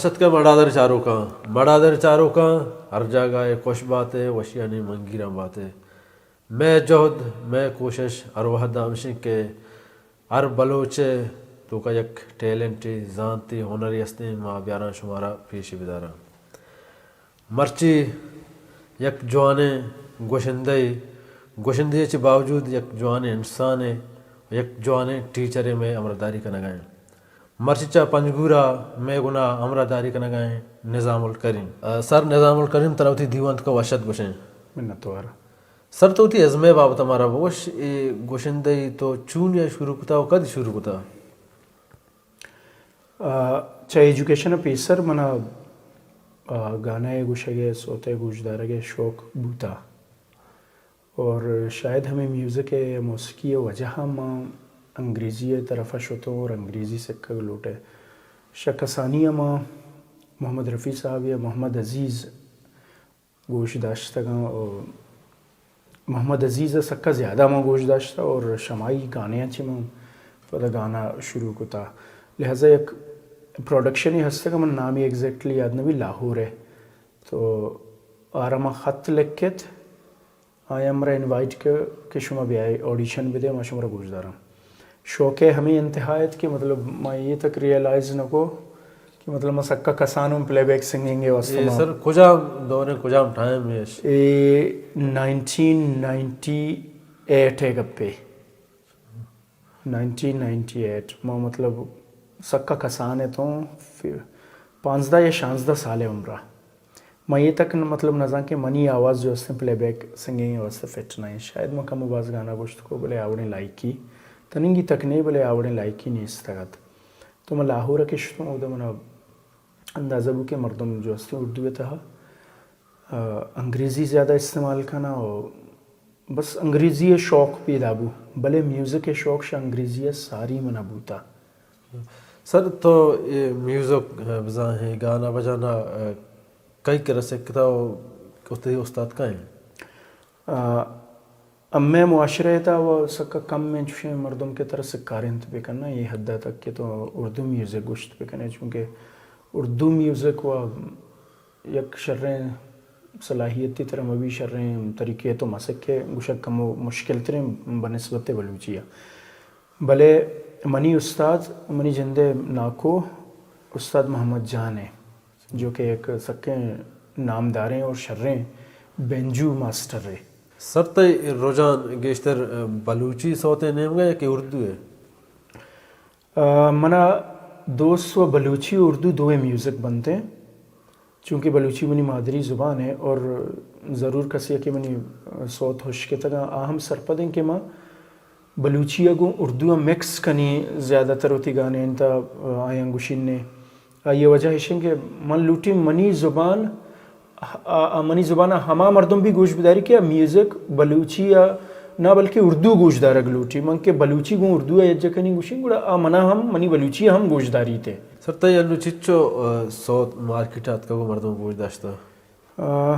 شتکہ مڑادر چاروکاں، مڑادر چاروکاں، ہر جاگہ ء خوش بات ء وشیانی منگیراں بات ء۔ مئے جہد، مئے کوشش ہر وہد ء ہمشیں کہ ہر بلوچ ء توکا یک ٹیلنٹے، زانتے، ہنرے ہستیں، ما بیاراں شمارا پیش بداراں۔ مرچی یک جوانیں گوشندہ ء، گوشندہی چہ باوجود یک جوانیں انسانے، یک جوانیں ٹیچرے مئے ہمراہداری کنگا انت۔ مرچی چہ پنجگورا مئے گونا ہمراہداری کنگا انت نظام الکریم۔ آ، سر نظام الکریم، ترا وتی دیوان تکا وش ات گوشیں۔ منتوار۔ سر تو وتی ازمے بابت مارا بگوش، اے گوشندہی تو چونیا شروع کتا و کد شروع کتا؟ آ، چہ ایجوکیشن ء پیسر منا، آ، گانا ء گوشگ ء سوت ء گوشدارگ ء شوق بوتا اور شاید ہمیں میوزک ء موسیقی ء وجہ ء ما انگریزی ء طرف ء شتوں اور انگریزی سکگ لوٹ ء۔ شہ کسانی ء ما محمد رفیع صاحب یا محمد عزیز گوش داشتگاں و محمد عزیز ء سکا زیادہ ما گوش داشتہ اور شمائی گانیاں چہ من پدا گانا شروع کتا۔ لہذا یک پروڈکشنے ہستگ، من نامی ایگزیکٹلی یاد نبی، لاہور ء۔ تو آرا ما خط لکھت، آیا ہمرا انوائٹ کہ، کہ شما بیائے آڈیشن بدے، ما شمارا گوش داراں۔ شوق ء ہمے انتہا ات کہ مطلب ما یہ تک ریئلائز نہ کو کہ مطلب ما سکا کسانوں پلے بیک سنگنگ ء واسطہ اے ما سر کجام دور ء کجام ٹائم ء اش؟ اے نائنٹین نائنٹی ایٹ ء گپے، نائنٹین نائنٹی ایٹ۔ ما مطلب سکا کسان اتوں، پانزدہ یا شانزدہ سال ء عمرہ۔ من یہ تک ن-، مطلب نزان کہ منی آواز جو استیں پلے بیک سنگنگ ء واسطہ فٹ نہ انت۔ شاید من کم و باز گانا گوشت کو، بلے آوڑیں لائکی تننگی تک نے، بلے آوڑیں لائکی نیستگ ات۔ تو من لاہور ء کشتوں، اود ء من اندازہ بو کہ مردم جو استیں اردو ء تہا، آ، انگریزی زیادہ استعمال کنا و بس انگریزی ء شوق پیدا بو، بلے میوزک ء شوق شہ انگریزی ء ساری منا بوتا۔ سر، تو اے میوزک، ء، بزاں اے گانا بجانا، ء، کئی کرا سکتا و تئی استاد کئے انت؟ ء، امے معاشرہ ء تہا و سکا کم انت چوشیں مردم کہ ترا سکارینت بکناں، اے حد ء تک کہ تو اردو میوزک گوشت بکنے، چونکہ اردو میوزک و یک شریں صلاحیتے ترا مبی، شریں طریقے تو مسکے گوشگ کمو مشکل تریں بنسبت بلوچی ء۔ بلے منی استاد، منی جندے ناکو استاد محمد جان ء، جو کہ یک سکیں نامداریں اور شریں بینجو ماسٹر ء۔ سر، تئی رجحان گیشتر بلوچی سوتیں نیمگا یا کہ اردو ء؟ آ، منا دوست و بلوچی و اردو دوئیں میوزک بنت ہیں، چونکہ بلوچی منی مادری زبان ہے اور ضرور کسی کہ منی سوت ہشکتگاں آ ہم سرپد ہیں کہ ما بلوچی ء گوں اردو ء مکس کنی زیادہ تر وتی گانے انت، آ، آیاں گوشینے۔ آئی ء وجہ اش انت کہ من لوٹی منی زبان، آ، آ، منی زبان ء ہما مردم بھی گوش بداری کہ آ میوزک بلوچی ء نہ بلکہ اردو گوش دارگ لوٹی۔ من کہ بلوچی گوں اردو ء یکجا کنی گوشیں، گڑا آ منا ہم منی بلوچی ء ہم گوش داریت۔ سر، تئی انو چچو، آ، سوت مارکیٹ ء اتکگ و مردم گوش داشتہ؟ آ،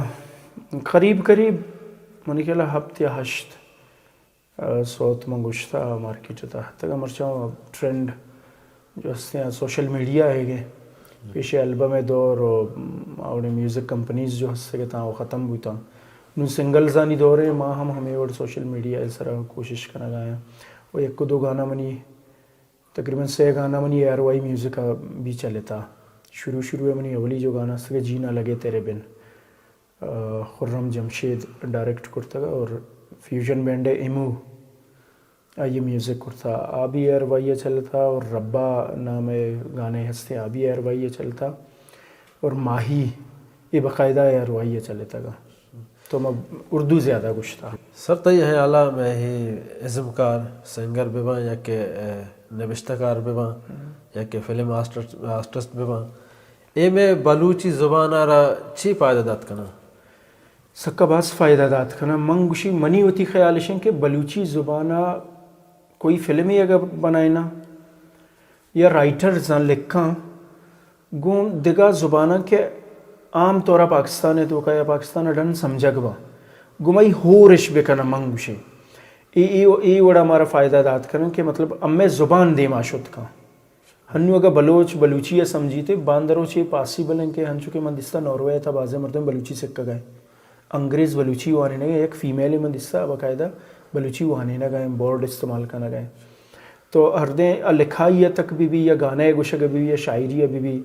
قریب قریب منی خیال ء ہپت یا ہشت۔ ء، سوت من گوشتہ مارکیٹ ء تہ اتکگ، مرچاں ٹرینڈ جو ہستیں آ سوشل میڈیا ہے گے، پیش البم ء دور و آوڑیں میوزک کمپنیز جو ہستگ اتاں وہ ختم بوتاں۔ نوں سنگلزانی دور ہے، ما ہم ہمے وڑ سوشل میڈیا ء سرا کوشش کنگ ء آیاں و یک دو گانا منی، تقریباً سے گانا منی اے آر وائی میوزک ء بھی چلتا۔ شروع شروع ء منی اولی جو گانا ہستگ جی نہ لگے تیرے بن۔ آ، خرم جمشید ڈائریکٹ کرتگ اور فیوژن بینڈ ء ایمو آئی ء میوزک کرتا۔ آ بھی اے آر وائی ء چلتا اور ربا نام ء گانے ہستے، آ بھی اے آر وائی ء چلتا اور ماہی، یہ باقاعدہ اے آر وائی ء چلتگ۔ تو ما اردو زیادہ گوشتا۔ سر، تئی خیالا مئے ازمکار سنگر بباں یا کہ، ء، نبشتہ کار بباں یا کہ فلم آرٹسٹ، آرٹسٹ بباں، اے مئے بلوچی زبان ء را چی فائدہ دات کناں؟ سکا باز فائدہ دات کناں۔ من گوشی، منی وتی خیال اش انت کہ بلوچی زبان ء کوئی فلمے اگر بنائیناں یا رائٹرز آں لکھاں، گوں دگہ زباناں کہ عام طور ء پاکستان ء توکا یا پاکستان ء ڈن سمجھگ باں، گوں مئی ہور اش بکناں۔ من گوشیں، اے، اے، اے وڑا مارا فائدہ دات کناں کہ مطلب امے زبان دیما شت کن۔ ہنو اگہ بلوچ بلوچی ء سمجھیتے، باندروچ اے پاسیبل انت کہ ہنچو کہ من دیستا ناروے ء تھا بازیں مردم بلوچی سکگا انت۔ انگریز بلوچی وانینگ ء، یک فیمیلے من دیستا باقاعدہ بلوچی وانینگ ء، بورڈ استعمال کنگ ء۔ تو ہردیں آ لکھائی ء تک بہ بی یا گانا ء گوشگ ء بہ بی یا شاعری ء بہ بی،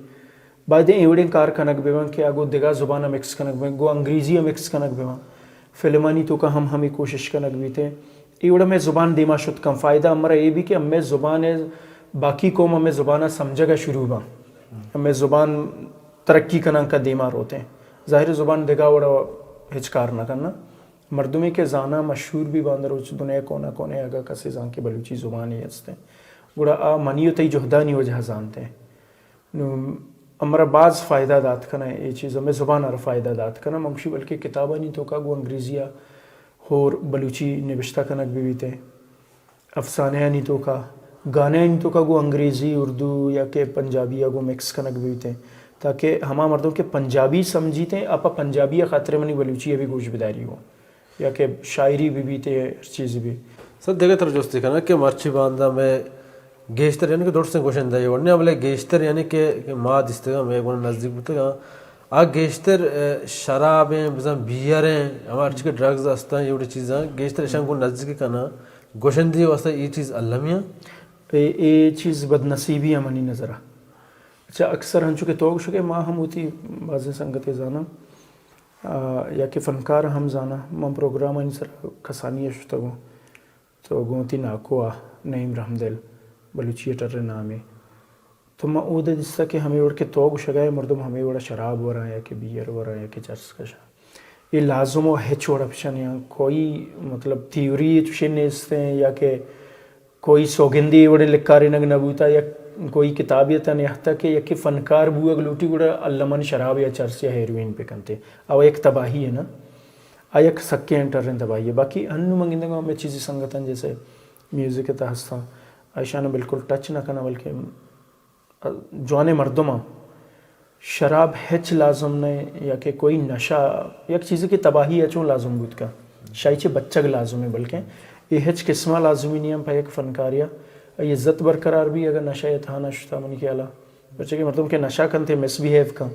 باید ایں وڑیں کار کنگ بہ بنت کہ آ گوں دگہ زبان ء مکس کنگ بہ بنت، گوں انگریزی ء مکس کنگ بہ بنت۔ فلمانی توکا ہم ہمے کوشش کنگ بیت۔ اے وڑا مئے زبان دیما شت کن۔ فائدہ ہمرا اے بی کہ ہمے زبان ء باقی قوم ہمے زبان ء سمجھگ ء شروع باں۔ ہمے زبان ترقی کنان کا دیما روتیں۔ ظاہر زبان دگہ وڑا ہچ کار نہ کننا۔ مردمے کہ زاناں مشہور بی باندروچ دنیا کونا کونے اگا کسے زان کہ بلوچی زبانے ہستیں، گڑا آ منی و تئی جہدانی وجہ زانتیں۔ نوں ہمرا باز فائدہ دات کناں، اے چیز ہمے زبان ء را فائدہ دات کناں۔ من گوشی بلکہ کتابانی توکا گوں انگریزی ء ہور بلوچی نبشتہ کنگ بہ بیتیں، افسانہانی توکا، گانہانی توکا گوں انگریزی، اردو یا کہ پنجابی ء گوں مکس کنگ بہ بیتیں، تاکہ ہما مردم کہ پنجابی سمجھیتیں، آ پہ پنجابی ء خاطر منی بلوچی ء بھی گوش بداری گوں۔ یا کہ شاعری بہ بیت، ہر چیزی بہ بیت۔ سر، دگہ تر جستی کناں کہ مرچی باندا مئے گیشتر، یعنی کہ درستیں گوشندہ اے وڑ نہ، بلے گیشتر یعنی کہ، کہ ما دیستگاں، مئے گون نزدیک بوتگاں، آ گیشتر، اے، شرابیں، بزاں بیئریں، ہما ہرچی کہ ڈرگز ہستاں، اے وڑی چیزاں گیشتر اشاں گون نزدیک کناں۔ گوشندی واسطہ اے چیز المیاں۔ اے، اے چیز بدنصیبی ء منی نظر ء۔ اچھا، اکثر ہنچو کہ تو گوشگ ء ما ہم وتی بازیں سنگتے زاناں، آ، یا کہ فنکار ہم زاناں، من پروگرامانی سرا کسانی ء شتگوں، تو گوں وتی ناکو ء نعیم رحمدل، بلوچی ء ٹریں نامے، تو من اود ء دیستہ کہ ہمے وڑ کہ تو گوشگ ء مردم ہمے وڑ ء شراب وراں یا کہ بیئر وراں یا کہ چرس کشاں، اے لازم و ہچ وڑ ء پچ نیاں۔ کوئی مطلب تھیوری چوشیں نیستیں یا کہ کوئی سوگندی وڑیں لکارینگ نہ بوتا یا کوئی کتابے تہ نیاہتا کہ یکے فنکار بوگ لوٹی گڑا المان شراب یا چرس یا ہیروئن بکنتے۔ او یک تباہی ہے نا، آ یک سکیں ٹریں تباہی ہے۔ باقی انو من گندگا ہمے چیزی سنگتاں جیسے میوزک تہ ہستاں، ایشان بالکل ٹچ نہ کناں، بلکہ جوانیں مردماں شراب ہچ لازم نہ یا کہ کوئی نشہ، یک چیزے کہ تباہی ء چون لازم بوت کن، شاہی چہ بچگ لازم ہے، بلکیں اے ہچ قسمہ لازمی نہیں ہم پہ یک فنکاریا ای عزت برقرار بھی اگر نشہ ء تہا نہ شتا منی خیالا، پرچہ کہ مردم کہ نشہ کنتے مس بیہیو کن،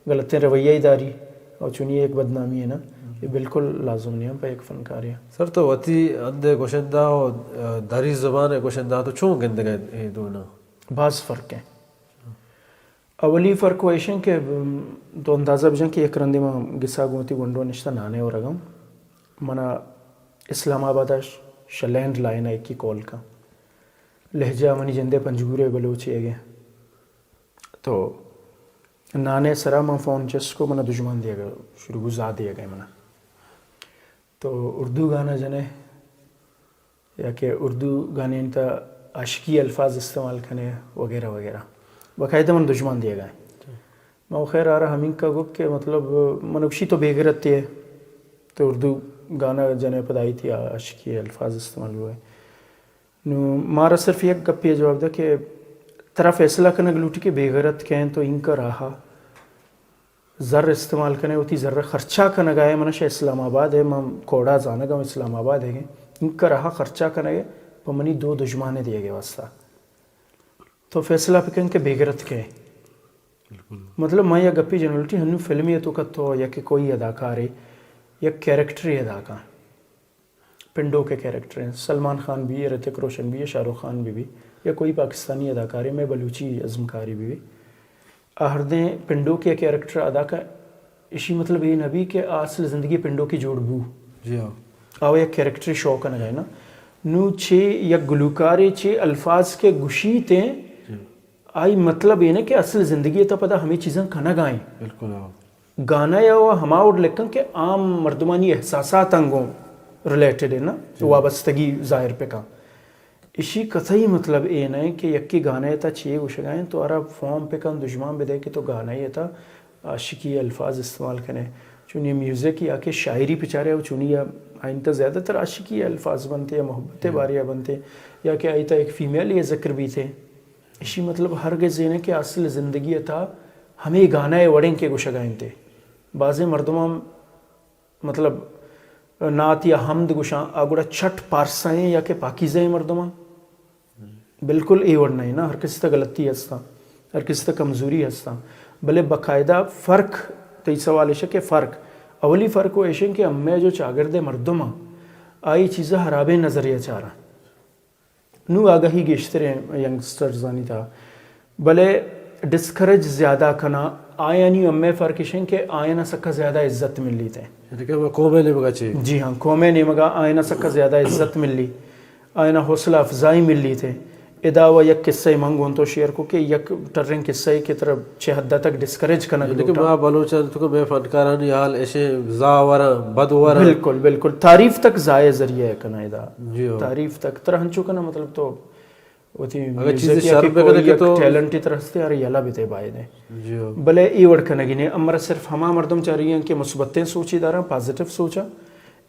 غلطیں رویہ ای داری اور چونی ایک بدنامی ہے نا، یہ بالکل لازم نہیں ہم پہ یک فنکاریا۔ سر تو وتی اندے گوشندہ و دری زبان گوشندہ تو چون گندگئے اے دونا؟ باز فرق ہیں۔ اولی فرق و ایشیں کہ، ام، تو اندازہ بجن کہ یک رندے ما گسا گوں وتی گونڈو نشتہ نانے ورگاں۔ منا اسلام آباد ء ش-، لینڈ لائن ء یکی کال کن۔ لہجہ منی جندے پنجگور ء بلوچ ئیگ ء۔ تو نانے سرا من فون چست کو، منا دژمان دیگ ء شروع بو، زا دیگ ء منا۔ تو اردو گانا جنے یا کہ اردو گانے انت عاشقی الفاظ استعمال کنے وغیرہ وغیرہ، باقاعدہ من دژمان دیگا ہیں۔ من خیر آرا ہمینکا گپ کہ مطلب من گوشی تو بے غیرت ہے، تو اردو گانا جنے پدائی تھی عاشقی الفاظ استعمال ہوئے۔ نو مارا صرف یک گپی جواب دا کہ ترا فیصلہ کنگ لوٹی کہ بے غیرت کہیں تو انکا راہا زر استعمال کنے، وتی زر خرچہ کنگا ہے، من شہ اسلام آباد ہے، من کوڑا زانگا ہوں اسلام آباد ہے، انکا رہا خرچہ کنگے، پہ منی دو دژمانے دیگے واسطہ۔ تو فیصلہ بکن کہ بے غیرت کے۔ بالکل۔ مطلب، من یا گپی جنرلٹی ہنو فلمی ہے تو کتو یا کہ کوئی اداکارے یا کیریکٹر ادا کن۔ پنڈوک ء کیریکٹر ہیں، سلمان خان بھی، رتک روشن بھی، شاہ رخ خان بھی بھی، یا کوئی پاکستانی اداکارے، میں بلوچی ازمکاری بھی بھی، آ ہردیں پنڈوک ء کیریکٹر ادا کا، اشی مطلب یہ نہ بھی کہ آ اصل زندگی پنڈوکی جوڑ بو۔ جی ہاں۔ آ یک کیریکٹر شو کنگا ہے نا۔ نو چے یک گلوکارے چے الفاظ کے گشی تے، جی۔ آئی مطلب یہ نہ کہ اصل زندگی تا پدا ہمیں چیزاں کنگا ہیں۔ بالکل ہاں۔ گانا یا و ہما وڑ لکھن کہ عام مردمانی احساسات انگوں ریلیٹڈ ہے نا، جی۔ وابستگی ظاہر پہ کن۔ اشی قطعی مطلب اے نہ کہ یکی گانا تا چیے گوشگائیں تو ارا فارم پہ کن دشمان بدے کہ تو گانا تا عاشقی الفاظ استعمال کنے۔ چونی میوزک یا کہ شاعری پچارے و چونی یا آئین تا زیادہ تر عاشقی الفاظ بنتے یا محبت بارے بنتے یا کہ آئی تا ایک فیمیل یا ذکر بیتے۔ اشی مطلب ہرگز اے نہ کہ اصل زندگی ء تھا ہمے گانا ء وڑیں کہ گوشگا انت۔ بازیں مردماں مطلب نعت یا حمد گوشاں، آ گڑا چٹ پارسائیں یا کہ پاکیزہ مردماں۔ بالکل اے وڑ نہ ایں نا، ہر کسی تہ غلطی ہستاں، ہر کسی تہ کمزوری ہستاں، بلے باقاعدہ فرق، تئی سوال ایش کہ فرق، اولی فرق و ایش کہ امے جو چاگرد مردم آں، آئی چیزا ہرابیں نظریا چاراں۔ نوں آگہی گیشتریں ینگسٹرزانی تہا، بلے ڈسکریج زیادہ کناں۔ آیانی امے فرق ایش کہ آیانا سکا زیادہ عزت ملیت۔ یعنی کہ قوم نیمگا چی؟ جی ہاں، قوم نیمگا آیانا سکا زیادہ عزت ملی، آیانا حوصلہ افزائی ملیت۔ ادا و یک قصہ من گوں تو شیئر کو کہ یک ٹریں قصہ کہ ترا چہ حد تک ڈسکریج کنگ یعنی کہ لوٹاں۔ ما بلوچان تو کہ مئے فنکارانی حال ایشیں زاوراں، بدوراں۔ بالکل، بالکل۔ تعریف تک زائے ذریعہ کناں ادا۔ جی ہو۔ تعریف تک۔ ترا ہنچو کناں، مطلب تو وتی اگر چیزے میوزک یا شر کہ بہ کوئی کنگ یک تو ٹیلنٹ ترا ہستے، ارے یلا بیتے باید ایں۔ جی ہو۔ بلے اے وڑ کنگی نے، امرا صرف ہما مردم چاری ایں کہ مثبتیں سوچے داراں، پازیٹیو سوچاں۔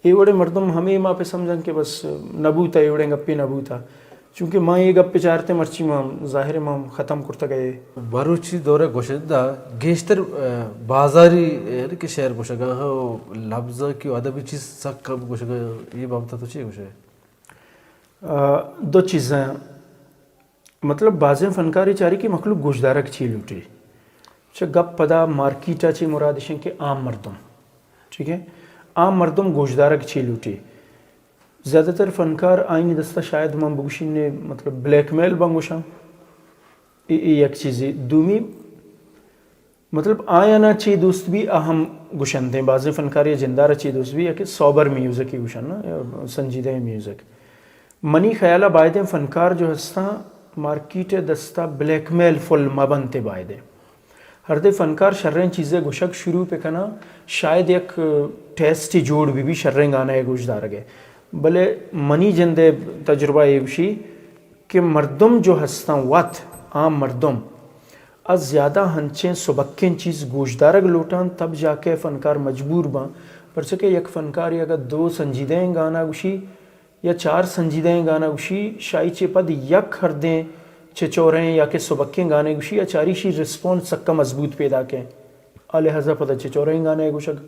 اے وڑیں مردم ہمے ما پہ سمجھاں کہ بس نہ بوتا، اے وڑیں گپے نہ بوتا۔ چونکہ ما اے گپ چارتے مرچی ما ظاہر ما ختم کرتگ اے۔ مروچی دور گشندہ گیشتر، آ، بازاری، یعنی کہ شعر گشگا ہاں، لبزاں کہ ادبی چیز سک کم گشگا ہاں، اے بابت تو چی گشے؟ آ، دو چیزاں، مطلب بازیں فنکاری چاری کہ مخلوق گوشدارگ چی لوٹی۔ چہ گپ پدا مارکیٹ ء چی مراد اش کہ عام مردم، ٹھیک ہے، عام مردم گوشدارگ چی لوٹی۔ زیادہ تر فنکار آئینی دستا شاید من بگوشین نے، مطلب بلیک میل بن گوشاں۔ اے، اے یک چیزی۔ دومی، مطلب آیانا چی دوست بی، آ ہم گشندیں۔ بازیں فنکاری جندارا چی دوست بی، یا کہ سوبر میوزک ہی گشن نا، یا سنجیدہ میوزک۔ منی خیالا بایدیں فنکار جو ہستاں، مارکیٹ دستا بلیک میل فل مبنتے بایدیں۔ ہردے فنکار شریں چیزے گشگ شروع پہ کناں، شاید یک ٹیسٹ جوڑ بی بی شریں گانا گوش دارگے۔ بلے منی جندے تجربہ اے گوشی کہ مردم جو ہستاں وت، عام مردم، از زیادہ ہنچیں سبکیں چیز گوشدارگ لوٹاں، تب جا کے فنکار مجبور باں۔ پرچہ کہ یک فنکاری اگر دو سنجیدہ گانا گوشی یا چار سنجیدہ گانا گوشی، شاہی چے پد یک ہردیں چچوریں یا کہ سبکیں گانے گوشی یا چاری شی رسپانس سکا مضبوط پیدا کے۔ آ لحاظہ پدا چچوریں گانے گوشگ،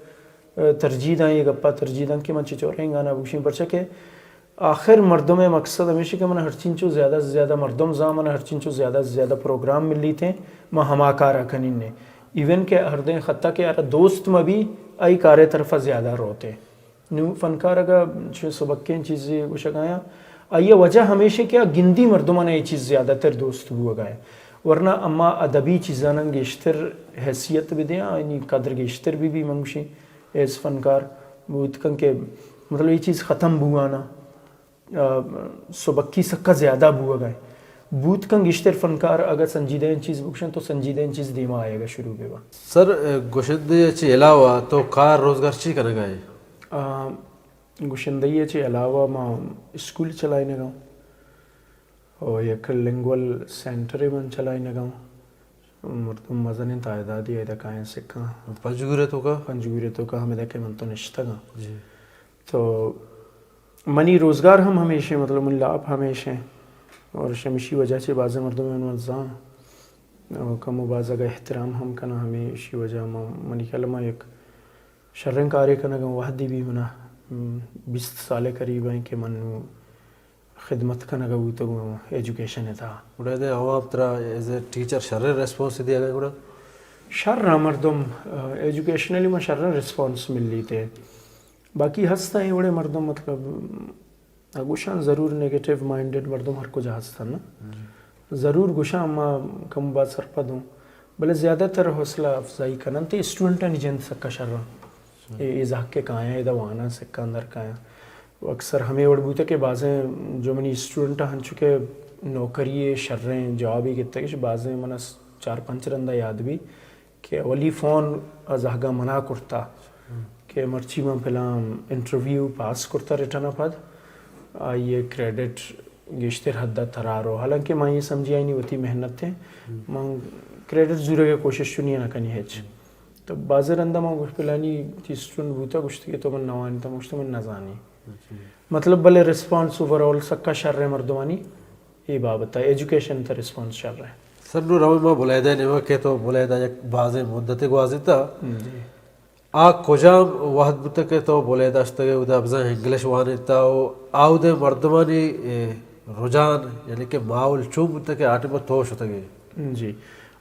ترجیح داں، یہ گپا ترجیح داں کہ من چچوریں گانا گوشیں، پرچہ کہ آخر مردم مقصد ہمیشہ کہ من ہرچینچو زیادہ سے زیادہ مردم زاں، من ہرچینچو زیادہ سے زیادہ پروگرام ملیت ہیں، من ہما کارا کنین نے۔ ایون کہ ہردیں خطہ کہ آرا دوست مبی، آئی کارے طرفا زیادہ روتے۔ نوں فنکار اگا چو سبکیں چیزے گوشگایاں، آئی وجہ ہمیشہ کہ آ گندی مردمانا یہ چیز زیادہ تر دوست بوگایاں۔ ورنہ اما ادبی چیزاناں گیشتر حیثیت بدیاں، آئینی قدر گیشتر بی بی منگوشیں۔ ایز فنکار بوت کن کہ مطلب یہ چیز ختم بوانا، آ، سبکی سکا زیادہ بوگا ہے۔ بوت کن گیشتر فنکار اگر سنجیدہ این چیز بکشن تو سنجیدہ این چیز دیما آئے گا شروع بے با۔ سر، گشندے چی علاوہ تو کار روزگار چی کنگا ہے؟ آ، گشندے چی علاوہ ما اسکول چلائینگا ہوں۔ و یک لنگول سینٹرے من چلائینگا ہوں۔ مردم مزنیں تعدادی ایدا کائیں سکاں۔ پنجگور ء توکا؟ پنجگور ء توکا ہمیدا کہ من تو نشتگاں۔ جی۔ تو منی روزگار ہم ہمیش ہیں، مطلب منی لاپ ہمیش ہیں۔ اور شمشی وجہ چہ بازیں مردم من زان۔ اور کم و باز اگا احترام ہم کنا ہمیشی وجہ ما، منی خیال ما یک شریں کارے کنگا وحدی بھی منا، ہم، بیست سال قریب ہیں کہ من نو خدمت کنگ ء بوتگ اوں ایجوکیشن ء تہا۔ گڑا ادا عوام ترا ایز اے ٹیچر شریں ریسپانس دیگ ء گڑا؟ شر ء مردم، آ، ایجوکیشنلی ما شریں ریسپانس ملیت۔ باقی ہستاں اے وڑیں مردم، مطلب، آ، گوشاں ضرور نیگیٹو مائنڈڈ مردم ہر کجا ہستاں نا۔ ضرور گوشاں ما کم باز سرپد اوں۔ بلے زیادہ تر حوصلہ افزائی کننت، اسٹوڈنٹانی جند سکا شراں۔ اے، اے زہگ کہ کایاں، ادا واناں، سکاں در کایاں۔ و اکثر ہمے وڑ بوتہ کہ بازیں جو منی اسٹوڈنٹ ہنچو کہ نوکری شریں جوابی گتگ، بازیں من چار پنچ رندا یاد بی کہ اولی فون ء زہگاں منع کرتا کہ مرچی من پلان انٹرویو پاس کرتا ریٹن ء پد آئی ء کریڈٹ گیشتر حد ء ترا رو، حالانکہ من یہ سمجھی آئینی وتی محنت ء من کریڈٹ زورگ ء کوشش چنی نہ کنی ہچ۔ تو بازیں رندا من گوشت پلانی تی اسٹوڈنٹ بوتا، گوشت کہ تو من نوانی، تو گوشت من نزانی۔ مطلب بلے ریسپانس اوور آل سکا شر ہے مردمانی اے بابت ء، ایجوکیشن تہ ریسپانس شر ہے۔ سر، نوں رویں ما بلیدہ ء نیمگ ء کہ تو بلیدہ یک بازیں مدتے گوازینتہ۔ جی۔ آ کجام وہد بوتہ کہ تو بلیدہ اشتگ ئے، اودا بزاں انگلش وانینتہ و آ اودے مردمانی، اے، رجحان، یعنی کہ ماحول چون بوتگ کہ آ ٹائم ءَ تو شتگ ئے؟ جی،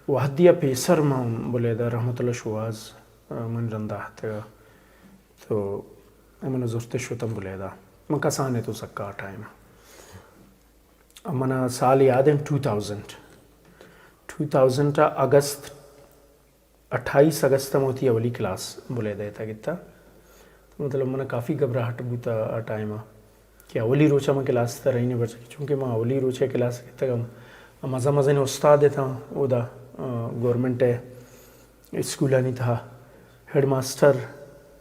وہدی ءَ پیسر من بلیدہ رحمت اللہ شوہاز، آ، من رندا اتکگ ءَ۔ تو من زرت شتم بلیدہ۔ من کسان ءَ تو سکا ٹائم ءَ۔ من سال یاد ایں ٹو تھاؤزنڈ۔ ٹو تھاؤزنڈ ءَ اگست، اٹھائیس اگست ءَ من وتی اولی کلاس بلیدہ ءَ تہ گتا۔ تو مطلب من کافی گھبراہٹ بوتا آ ٹائم ءَ کہ اولی روچ ءَ من کلاس ءَ ترینی برچہ، چونکہ من اولی روچ ءَ کلاس گتگ ءَ مزن مزن استاد اتاں اودا، آ، گورنمنٹ ءِ اسکولانی تہا headmaster,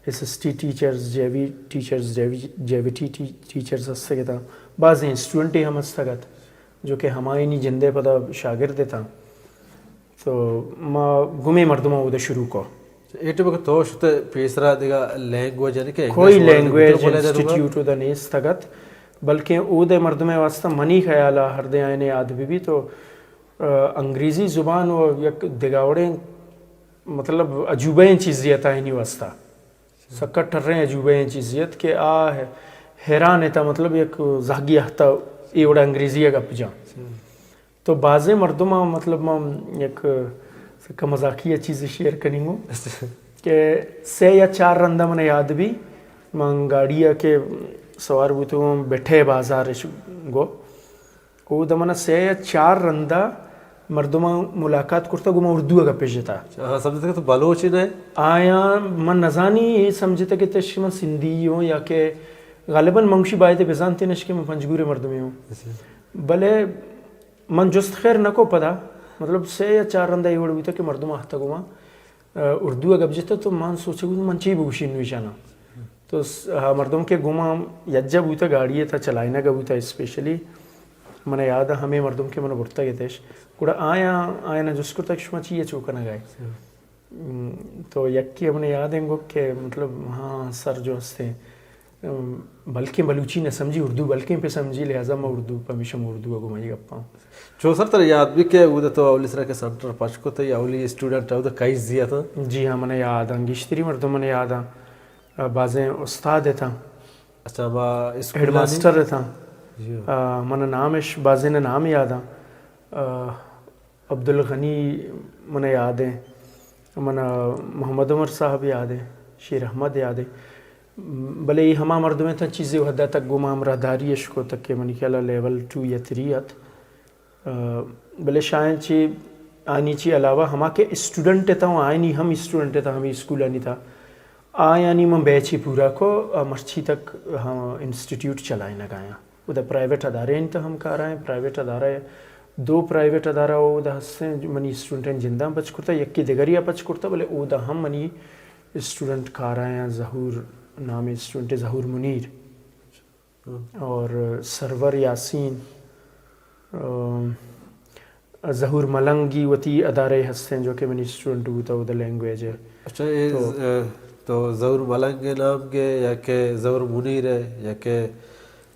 S S T teachers, J V teachers, J V, J V T T-, teachers ہستگ اتاں۔ بازیں اسٹوڈنٹے ہم ہستگ ات، جو کہ ہمایانی جند ءِ پدا شاگرد اتاں۔ تو ما گمے مردماں اودا شروع کو۔ اے ٹائم کہ تو شت پیسرا دگہ لینگویج، یعنی کہ کوئی انگلش وغیرہ لینگویج بوتگ بولے دے تو انسٹیٹیوٹ اودا نیست ات، بلکہ اود ءِ مردم ءِ واسطہ منی خیال ءَ ہر دے آئینے یاد بہ بی تو، آ، انگریزی زبان و یک دگہ وڑیں مطلب عجوبہ ایں چیزے ات آئینی واسطہ۔ سکا ٹریں عجوبہ ایں چیزے ات کہ آ حیران اتاں، مطلب یک زہگی اہتا اے وڑا انگریزی ءَ گپ جاں۔ تو بازیں مردماں مطلب ما یک سکا مزاقی ءَ چیزے شیئر کنیں گوں کہ سے یا چار رندا من یاد بی، من گاڑی ءَ کہ سوار بوتوں بٹھے بازار اش گو۔ اودا من سے یا چار رندا مردماں ملاقات کرتا، گوں ما اردو ءَ گپ جتا۔ ہاں، سمجھتا کہ تو بلوچ ہی نہ ئے؟ آیاں من نزانی، اے سمجھتا کہ تش من سندھی ہوں یا کہ غالباً من گوشی باید بزانتینش کہ من پنجگور ءِ مردمے ہوں۔ اچھا۔ بلے من جست خیر نہ کو پدا، مطلب سے یا چار رندا اے وڑ بوتا کہ مردم آہتا گوں ما، آ، اردو ءَ گپ جتا تو من سوچے گوں من چی بگوشی نوشانا۔ تو س-، ہا مردم کہ گوں ما یجا بوتا، گاڑی ءِ تہا چلائینگ ءَ بوتا اسپیشلی، من یاد ءَ ہمے مردم کہ من برتگ اتش، گڑا آیاں، آیاں جست کرتا کہ شما چی ءَ چو کنگ ءَ ئے؟ ہم، تو یکے من یاد ایں گو کہ مطلب، ہاں، سر جو ہستے، ام، بلکیں بلوچی نہ سمجھی، اردو بلکیں پہ سمجھی، لہذا ما اردو، پمیشا ما اردو ءَ گوں ما یہ گپاں۔ چو سر ترا یاد بی کہ اود تو اولی سرا کہ سنٹر پچ کو تئی اولی اسٹوڈنٹ اود کئی زیات؟ جی ہاں، من یاد آں، گیشتری مردم من یاد آں۔ آ، بازیں استاد اتاں۔ اچھا، ما اسکول ہیڈ ماسٹر اتاں۔ جی۔ آ، من نامش، بازیں نام یاد آں۔ آ، عبدالغنی من یاد ایں۔ من محمد عمر صاحب یاد ایں۔ شیر احمد یاد ایں۔ بلے اے ہما مردم اتاں چیزے وحدہ تک گوں ما ہمراہداری اش کو تک کہ منی خیال ءَ لیول ٹو یا تھری ات۔ آ، بلے شاید چی آنی چی علاوہ ہما کہ اسٹوڈنٹ اتاں، آئینی ہم اسٹوڈنٹ اتاں ہمیں اسکولانی تہا، آیانی من بیچے پورا کو، آ، مرچی تک ہم انسٹیٹیوٹ چلائینگ ءَ آیاں۔ ادا پرائیویٹ ادارے انت ہم کار آئیں، پرائیویٹ ادارہ، دو پرائیویٹ ادارہ ادا ہستیں، منی اسٹوڈنٹیں جنداں پچ کرتا، یکی دگری ءَ پچ کرتا، بلے اودا ہم منی اسٹوڈنٹ کار آیاں، ظہور نام اسٹوڈنٹ ظہور منیر۔ اور سرور یاسین، آ، ظہور ملنگی وتی ادارے ہستیں جو کہ منی اسٹوڈنٹ بوتا، او دا لینگویج ہے۔ اچھا، اے تو ز-، تو ظہور ملنگ نام گے یا کہ ظہور منیر ہے یا کہ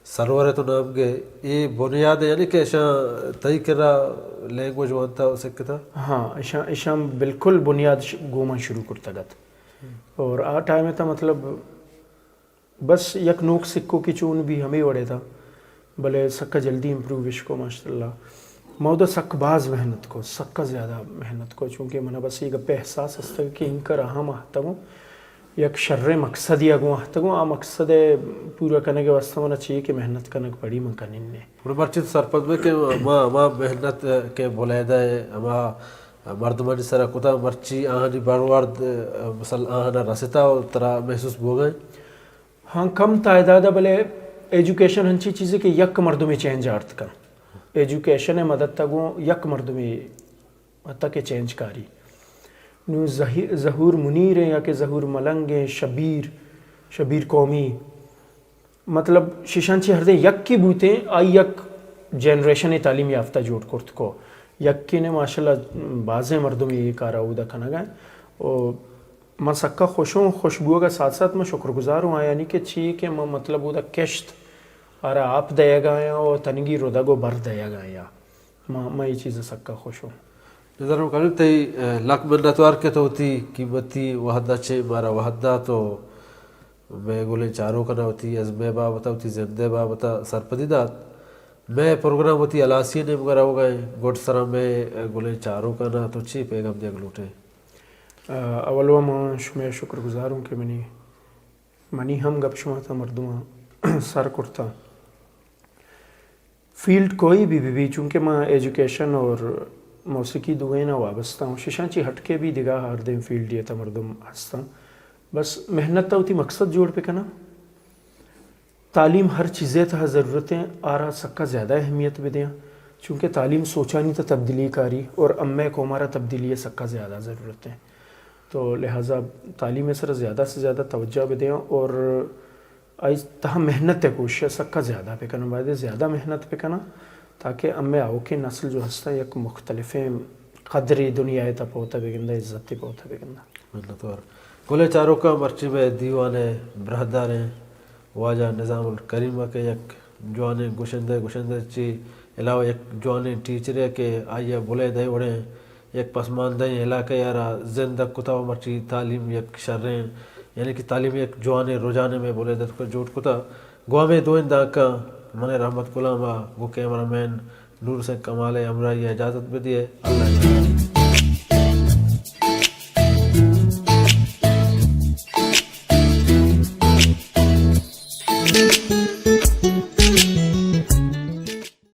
سرور تو نام گے، اے بنیاد ہے، یعنی کہ اشاں تئی کرا لینگویج وانتا و سکتا؟ ہاں، اشاں، اشاں بالکل بنیاد ش-، گوما شروع کرتا گت۔ اور آ ٹائم تا مطلب بس یک نوک سکو کہ چون بھی ہمے وڑے تھا، بلے سکا جلدی امپروو اش کو ماشاءاللہ۔ ما اودا سک باز محنت کو، سکا زیادہ محنت کو، چونکہ منا بس یہ گپے احساس ہستگ کہ انکر اہم آہتگوں، یک شریں مقصد یا گوں آہتگوں، آ مقصد پورا کنگ واسطہ منا چاہیے کہ محنت کنگ پڑی، من کنن نے۔ گڑا مرچی تو سرپد بے کہ ما، ما محنت کہ بلیدہ ہے، ہما مردمانی سرا کتا، مرچی آہانی برورد، مثلا آہانا رستا و ترا محسوس بوگا ہے؟ ہاں، کم تعداد ء، بلے ایجوکیشن ہنچی چیزے کہ یک مردمے چینج آرت کن۔ ایجوکیشن ء مدد ء گوں یک مردمے حتی کہ چینج کاری۔ نوں ظہی-، ظہور منیر ایں یا کہ ظہور ملنگ ایں، شبیر، شبیر قومی، مطلب، شیشان چی ہردیں یکے بوتیں، آئی یک جنریشن تعلیم یافتہ جوڑ کرت کو۔ یکے نے ماشاءاللہ بازیں مردم یہ کارا اودا کنگا ہیں۔ و من سکا خوش ہوں، خوش بوگا ساتھ ساتھ من شکر گزار ہوں آیانی کہ چی کہ من مطلب اودا کشت آرا آپ دیگا ہیں و تنگی ردگ و بر دیگا ہیں۔ ما، ما یہ چیز سکا خوش ہوں۔ نظر مکانی تئی، اے، لک منتوار کہ تو وتی قیمتی وہدا چے مارا وہدا تو مئے گلیں چاروکاں وتی ازم ء بابت ء وتی زند ء بابت ء سرپدی دات۔ مئے پروگرام وتی ہلاسی ءِ نیمگ ءَ روگ ءَ اِنت۔ گڈ سرا مئے گلیں چاروکاں تو چی پیغام دیگ لوٹ ئے؟ اول ءَ من شمئے شکر گزار اوں کہ منی منی ہم گپ شما تاں مردماں سر کرتاں۔ فیلڈ کوئی بھی بہ بی، چونکہ من ایجوکیشن اور موسیقی دوئیں ءَ وابستہ اوں، ششاں چی ہٹ کے بھی دگہ ہر دیں فیلڈ ءِ تہ مردم ہستاں۔ بس محنت ءَ وتی مقصد جوڑ بہ کناں۔ تعلیم ہر چیزے تہا ضرورت ایں، آرا سکا زیادہ اہمیت بدیاں، چونکہ تعلیم سوچانی تہ تبدیلی کاری اور امے قوم آرا تبدیلی ءِ سکا زیادہ ضرورت ایں۔ تو لہذا تعلیم ءِ سرا زیادہ سے زیادہ توجہ بدیاں اور آئی تہا محنت ءِ کوشش سکا زیادہ بکناں، باید زیادہ محنت بکناں تاکہ امے آؤکیں نسل جو ہستاں یک مختلفیں قدری دنیا ءِ تہ پوتہ بگنداں، عزت ءِ پوتہ بگنداں۔ منتوار۔ گلیں چاروکاں، مرچی مئے دیوان ءِ براہداریں واجہ نظام الکریم ءَ کہ یک جوانیں گشندہ، گشندہ چی علاوہ یک جوانیں ٹیچرے کہ آئی ءَ بلیدہ ءِ وڑیں یک پسماندہیں علاقہ ءَ را زندگ کتہ و مرچی تعلیم یک شریں، یعنی کہ تعلیم یک جوانیں رجحانے مئے بلیدہ ءِ توکا جوڑ کتہ۔ گوں ہمے دوئیں دانکاں من رحمت غلام ءَ گوں کیمرہ مین نور حسین کمال ءِ ہمراہی ءَ اجازت بدیئے۔ اللہ